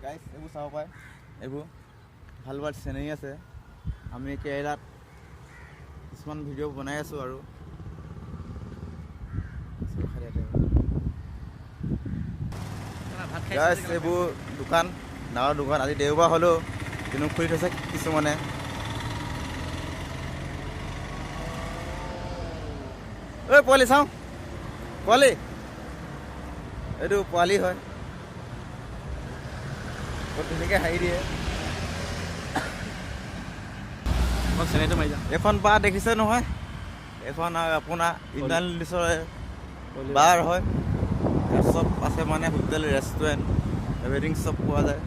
গাইছ এইবোৰ চাব পাৰে, এইবোৰ ভাল ভাল চিনেৰী আছে। আমি কেৰেলাত কিছুমান ভিডিঅ' বনাই আছোঁ আৰু। গাইছ এইবোৰ দোকান, ডাঙৰ দোকান। আজি দেওবাৰ হ'লেও কিন্তু খুলি থৈছে কিছুমানে। ঐ পোৱালি চাওঁ, পোৱালি, এইটো পোৱালি হয়, বৰ ধুনীয়াকৈ হাঁহি দিয়ে। এইখন বাৰ দেখিছে নহয়, এইখন আপোনাৰ ইণ্ডিয়ান পুলিচৰ বাৰ হয়। চব আছে মানে, হোটেল, ৰেষ্টুৰেণ্ট, এভৰিথিং চব পোৱা যায়।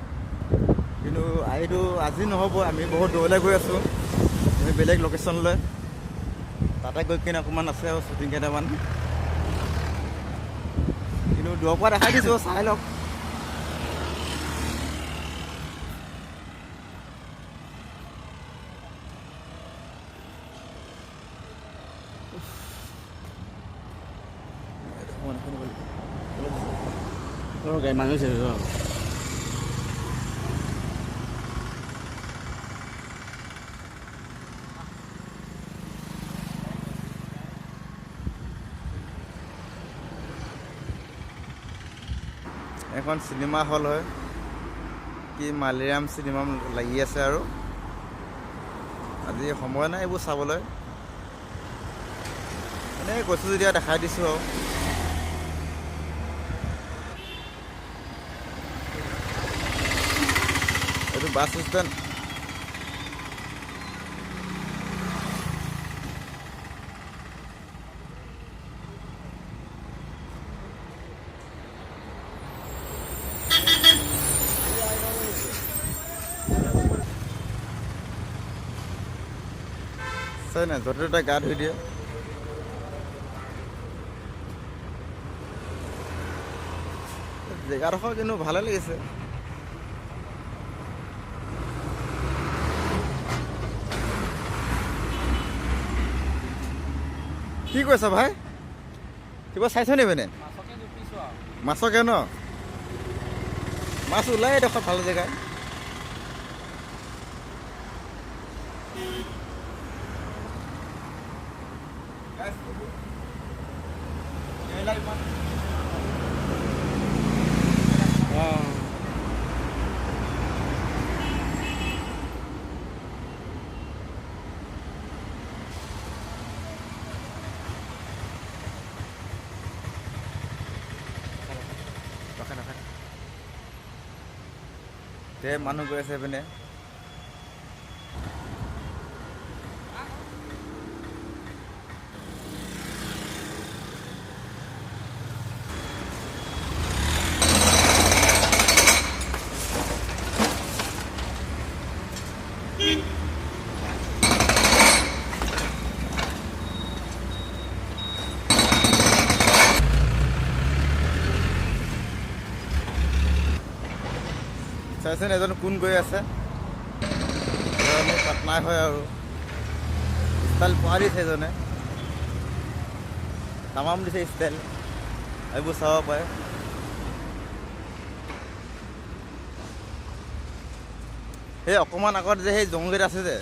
কিন্তু এইটো আজি নহ'ব, আমি বহুত দূৰলৈ গৈ আছোঁ, আমি বেলেগ লোকেশ্যনলৈ। তাতে গৈ কিনে অকণমান আছে আৰু শ্বুটিং কেইটামান, কিন্তু দূৰৰ পৰা দেখাই দিছোঁ, চাই লওক। এখন চিনেমা হল হয়, কি মালিৰাম চিনেমা লাগি আছে আৰু। আজি সময় নাই এইবোৰ চাবলৈ, এনেই গৈছোঁ যেতিয়া দেখাই দিছোঁ আৰু। এইটো বাছ ষ্টেণ্ড। নাই য'তে ত'তে গা ধুই দিয়ে। জেগাডোখৰ কিন্তু ভালে লাগিছে। কি কৈছ ভাই, কিবা চাইছ নি মানে? মাছকে ন, মাছ ওলাই এডোখৰ ভাল জেগা। মানুহ গৈ আছে এইপিনে। চাইছেনে এজন কোন গৈ আছে, পাটনাৰ হয় আৰু ষ্টাইল পোৱা দিছে এজনে, তামাম দিছে ষ্টাইল, এইবোৰ চাব পাৰে। সেই অকণমান আগত যে সেই জংঘল আছে যে,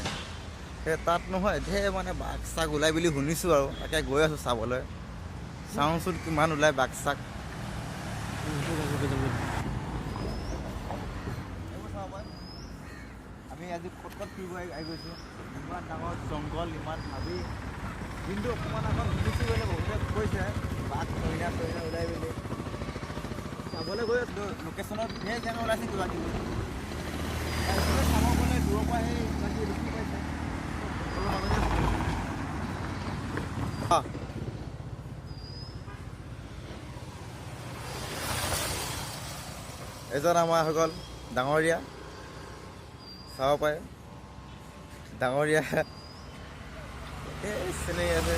সেই তাত নহয় ধেৰ মানে বাঘ চাগ ওলাই বুলি শুনিছোঁ আৰু, তাকে গৈ আছোঁ চাবলৈ। চাওঁচোন কিমান ওলাই বাঘ চাগ। আমি আজি ক'ত ক'ত ফুৰিব আহি গৈছোঁ, ইমান ডাঙৰ জংঘল, ইমান হাবি। কিন্তু অকণমান আগত শুনিছোঁ বোলে বহুতে কৈছে বাঘ হৰিণা চৰিণা ওলাই বুলি, চাবলৈ গৈ আছিলোঁ। লোকেশ্যনত ধেৰ জেগা ওলাইছে কিবা কিবি, চাব গ'লে দূৰৰ পৰা সেই কিবা কিবি দেখি পাইছে। এজন আমাৰ হৈ গ'ল ডাঙৰীয়া, চাব পাৰে ডাঙৰীয়া চিনাকি আছে।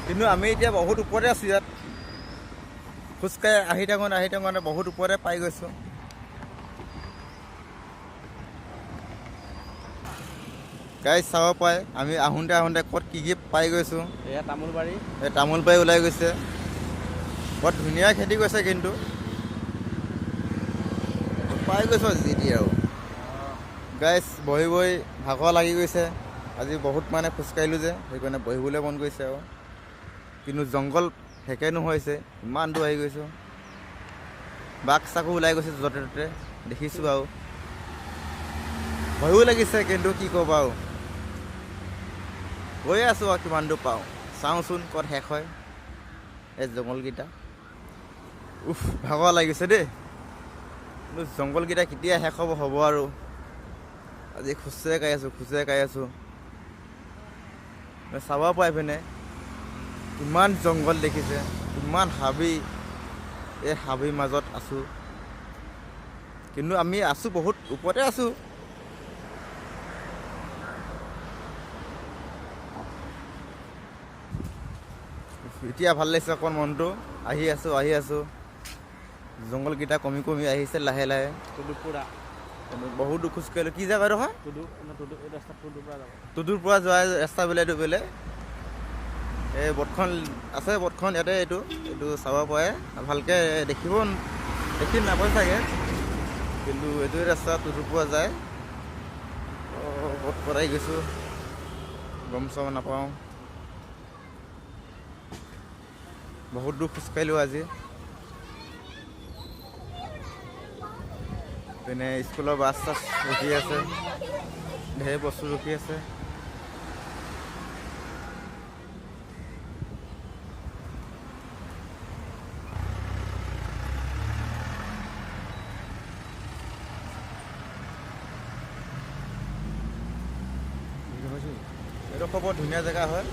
কিন্তু আমি এতিয়া বহুত ওপৰতে আছোঁ, ইয়াত খোজকাঢ়ি আহি থাকোঁতে আহি থাকোঁতে বহুত ওপৰতে পাই গৈছোঁ। গাইজ চাব পাৰে আমি আহোঁতে আহোঁতে ক'ত কি কি পাই গৈছোঁ। এয়া তামোলবাৰী, এই তামোলবাৰী ওলাই গৈছে। বৰ ধুনীয়া খেতি কৰিছে কিন্তু। পাই গৈছোঁ যি দি আৰু। গাইছ, বহি বহি ভাগৰ লাগি গৈছে আজি, বহুত মানে খোজকাঢ়িলোঁ যে, সেইকাৰণে বহিবলৈ মন গৈছে আৰু। কিন্তু জংঘল শেষে নহৈছে, ইমান দূৰ আহি গৈছোঁ। বাঘ চাকো ওলাই গৈছে য'তে ত'তে দেখিছোঁ আৰু, ভয়ো লাগিছে, কিন্তু কি ক'ব আৰু, গৈয়ে আছোঁ আৰু কিমান দূৰ পাওঁ চাওঁচোন ক'ত শেষ হয় এই জংঘলকেইটা। উফ, ভাগৰ লাগিছে দেই। কিন্তু জংঘলকেইটা কেতিয়া শেষ হ'ব হ'ব আৰু। আজি খোজে কাঢ়ি আছোঁ, খোজে কাঢ়ি আছোঁ, চাব পাই পিনে কিমান জংঘল দেখিছে, কিমান হাবি। এই হাবিৰ মাজত আছোঁ, কিন্তু আমি আছোঁ বহুত ওপৰতে আছোঁ। এতিয়া ভাল লাগিছে অকণ মনটো। আহি আছোঁ, আহি আছোঁ, জংঘলকেইটা কমি কমি আহিছে লাহে লাহে। বহুত দূৰ খোজকাঢ়িলোঁ। কি জেগা এইডোখৰ? টুডুৰ পৰা যোৱা ৰাস্তা বোলে এইটো বোলে। এই বটখন আছে, বটখন ইয়াতে, এইটো এইটো চাব পাৰে, ভালকৈ দেখিব দেখি নাপায় চাগে, কিন্তু এইটোৱে ৰাস্তা টুডুৰ পৰা যায়। বট পৰাই গৈছোঁ, গম চম নাপাওঁ। বহুত দূৰ খোজকাঢ়িলোঁ আজি। পিনে স্কুলৰ বাছ চাছ ৰখি আছে, ঢেৰ বস্তু ৰখি আছে। এইডোখৰ বৰ ধুনীয়া জেগা হয়।